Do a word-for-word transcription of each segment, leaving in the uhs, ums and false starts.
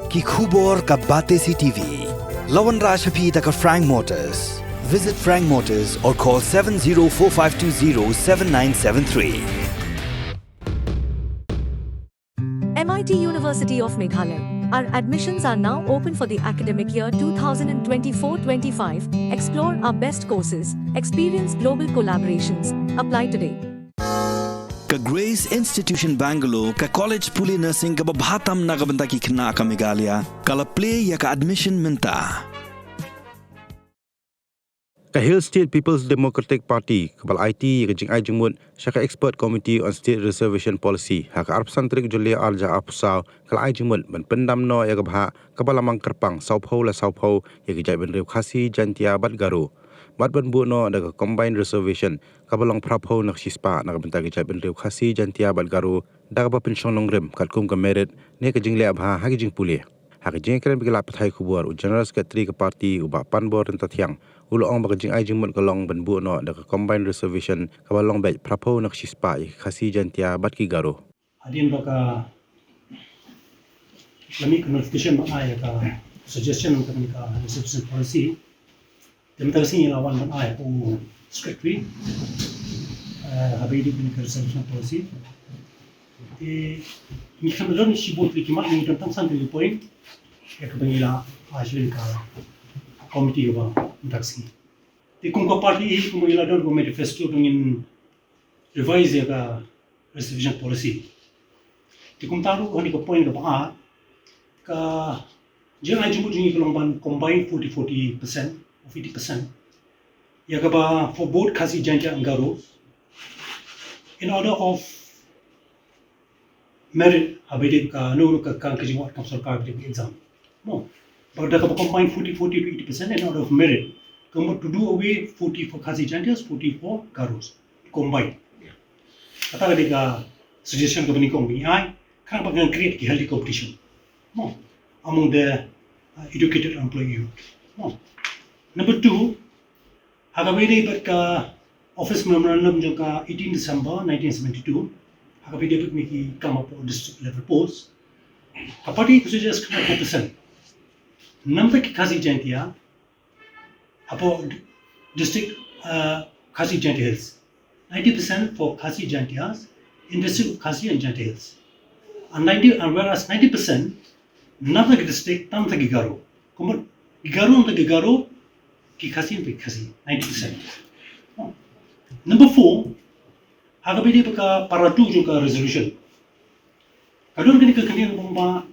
Ki khubor ka Batesi T V. La wanrah sha phi da ka Frank Motors. Visit Frank Motors or call seven zero four five two zero seven nine seven three. M I T University of Meghalaya. Our admissions are now open for the academic year two thousand twenty-four twenty-five. Explore our best courses, experience global collaborations. Apply today. Ka Grace Institution Bangalore, ka college pule nursing kaba bha tam na ka bynta ki khynnah ka Meghalaya, ka la plie ïa ka admission mynta. Ka Hill State People's Democratic Party kaba la aiti ïa ka jingai jingmut sha ka Expert Committee on State Reservation Policy ha ka arphew san tarik July arhajar arphew saw, ka la ai jingmut ban pyndam noh ïa ka bhah kaba la mang kyrpang sawphew la sawphew ïa ki jaitbynriew Khasi, Jaintia bad Garo, bad ban buh noh da ka Combined Reservation kaba long phraphew na ka shispah na ka bynta ki jaitbynriew Khasi, Jaintia bad Garo, da kaba pynshong nongrim katkum ka merit ne ka jingleh bha ha ki jingpule. Ha ka jingïakren bad ki lad pathai khubor, u General Secretary ka party, u Bah Panbor Ryntathiang, u la ong ba ka jingai jingmut ka long ban buh noh da ka Combined Reservation kaba long beit phraphew na ka shispah ïa ki Khasi, Jaintia bad ki Garo. Hadien ba ka la mih ka notification ba ai ka suggestion ka ka reservation policy. Te mynta ka sngi la wan ban ai ha u secretary, eh, haba ïadei bad ka reservation policy. Te ngi khlem don shibun tylli ki mat, ngi don tang san tylli ki point ïa kaba ngi la ai sha ka committee kaba mynta ka sngi. Te kum ka party hi, kum ngi la don ka manifesto ba ngin revise ïa ka reservation policy. Te kumta ruh, kane ka point kaba ar, ka jingai jingmut jong ngi ka long ban combine forty forty percent of eighty percent ïa kaba for both Khasi, Jaintia and Garo in order of merit, haba ïadei ka, no, ka, ka, ka jingwad kam sorkar, haba ïadei ka exam. No. Ba da kaba combine forty forty to eighty percent in order of merit. Ka mut to do away forty for Khasi Jaintias, forty for Garos. Combine. Kata ka dei ka suggestion kaba nyngkong ba ngi ai, khnang ba kan create ki healthy competition. No. Among the, uh, educated employee youth. No. Number two, ha kaba ïadei bad ka office memorandum jong ka eighteen December nineteen seventy-two, ha kaba ïadei bad kine ki kam hapoh district level post, ka party ka suggest khnang four percent. Namar ki Khasi Jaintia hapoh d-, district, uh, Khasi Jaintia Hills. Ninety percent for Khasi Jaintias in district of Khasi and Jaintia Hills. And ninety, and whereas ninety percent namar ki district tang ki Garo. Ka mut ki Garo namar ki Garo, ki Khasi namar ki Khasi, ninety percent. Number four, ha kaba ïadei bad ka para two jong ka resolution. Ka don kane ka khyndiat ba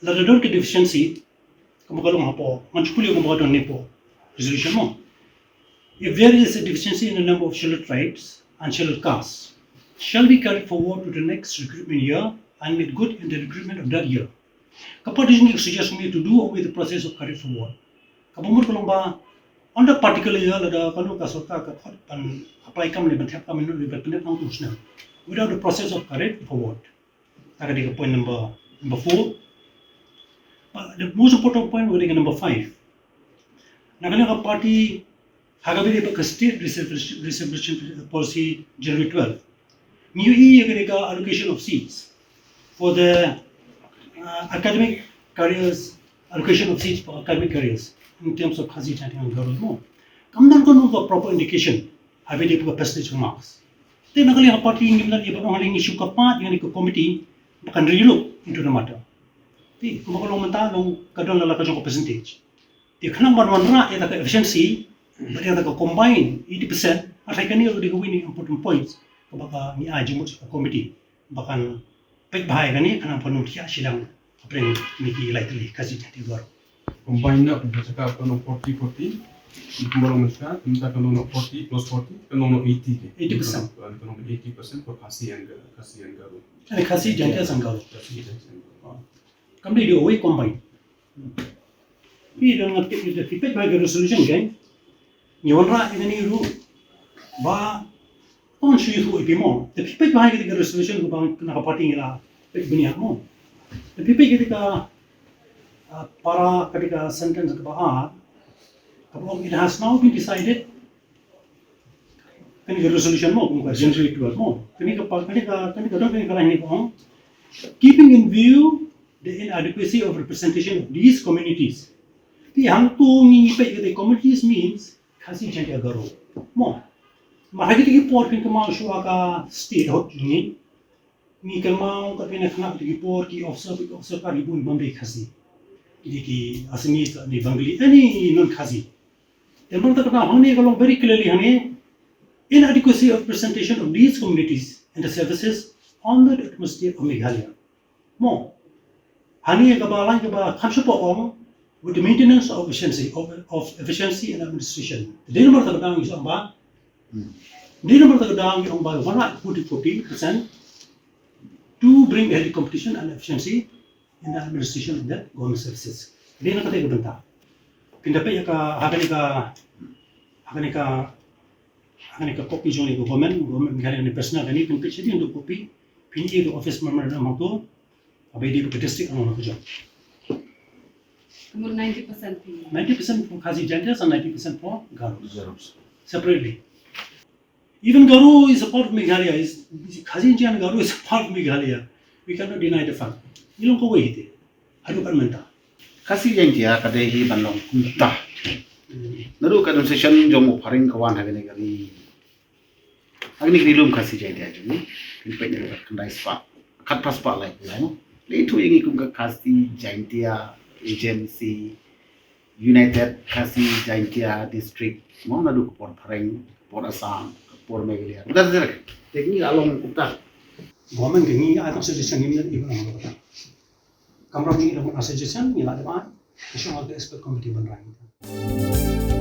lada don ka deficiency, kumba ka long hapoh, ngan shu pule kumba ka don hapoh resolution mo. If there is a deficiency in the number of scheduled tribes and scheduled castes, shall be carried forward to the next recruitment year and made good in the recruitment of that year. Ka party jong ngi ka suggest ngi to do away the process of carried forward. Kaba mut ka long ba on the particular year lada kano ka sorkar ka khot ban apply kam ne ban thep kam ne ban pynïaid nangtu snem without the process of carried forward. Ta ka dei ka point number, number four. But the most important point ka dei ka number five. Na ka liang ka party, ha kaba ïadei bad ka State Reservation, Reservation Policy January twelve, ngi ïohi ïa kane ka allocation of seats for the, uh, academic careers, allocation of seats for academic careers in terms of Khasi, Jaintia and Garo mo. Kam don kano ka proper indication ha kaba ïadei bad ka percentage marks. Te na ka liang ka party ngim lah ïa ban ong, ha liang ngi shu kyrpad ïa kane ka committee ba kan relook into the matter. Te kumba ka long mynta long ka don la ka jong ka percentage. Te khnang ban wanrah ïa ka efficiency bad ïa ka combine eighty percent, hynrei kane ruh ka dei kawei na ki important points kaba ka ngi ai jingmut sha ka committee ba kan peit bha ïa kane khnang ban ym thiah shiliang hapdeng kine ki lai tylli Khasi Jaintia Garo. Combine na ka jaka ka long forty forty, kumba long mynta, mynta ka long forty plus forty, ka long eighty ke. Eighty percent. Ka long eighty percent for Khasi and, Khasi and Garo. Ani Khasi Jaintia and Garo. Khasi Jaintia and Garo. Kam dei dei wei combine. Phi don nga peit, phi peit ba ka resolution kan. Ngi wanrah ïa kane ruh ba Tang shu ïathuh ïa phi mo. Te phi peit bha ïa kata ka resolution kaba na ka party ngi la peit bniah mo. Te phi peit kata ka, ah, para, kata ka sentence kaba ar, kaba ong, "It has now been decided." Kane ka resolution mo, kum ka January twelve mo. Kane ka pa-, kane ka, kane ka dang kane ka line ni ka ong, "Keeping in view the inadequacy of representation of these communities. Te hangto ngi ngi peit kata communities means Khasi, Jaintia, Garo. Mo. Mar ha kito ki por phin kynmaw shuwa ka statehood ngi. Ngi kynmaw ka phin kynmaw kito ki por ki officer ki officer ka ri bun bym dei Khasi. Ki dei ki Assamese, ki dei Bengali, any non-Khasi. Te mynta kata hangne ka long very clearly hangne, inadequacy of presentation of these communities and the services on the autonomous state of Meghalaya. Mo. Hangne kaba line kaba kham shuh ong with the maintenance of efficiency of, of efficiency and administration. Dei namar kata ka daw ngi ong ba. Dei namar kata ka daw ngi ong ba one hundred forty, forty percent to bring ahead the competition and efficiency in the administration of the government services. Dei na kata ka bynta. Phin da peit ïa ka ha kane ka ha kane ka ha kane ka copy jong ne ka government, government Meghalaya ne personal kane phin peit shadien da copy. Phin ïa ka office memorandum hangto. Haba ïadei bad ka district ano na ka jong. Ka mut ninety percent phi. Ninety percent for Khasi Jaintia and ninety percent for Garo. Garo. Separately. Even Garo is a part of Meghalaya. Is Khasi Jaintia and Garo is a part of Meghalaya. We cannot deny the fact. Ngi long kawei hi te. Haduh kan mynta. Khasi Jaintia ka dei hi ban long kumta. Naduh ka administration jong u phareng ka wan ha kane ka ri. Ha kane ka ri lum Khasi Jaintia jong ngi. Kin peit ne ka khyndai spah. Khatphra spah lai phew lai mo. Lei thu ïa ngi kum ka Khasi Jaintia Agency, United Khasi Jaintia District, mo, naduh ka por phareng, por Assam, ka por Meghalaya. Kumta ter ter. Te ngi la long kumta. Government ka ngi ai ka suggestion, ngi mut i ba long kumta. Kamram ngi la mut suggestion, ngi la dep ai. Ka shong ha ka expert committee ban rai.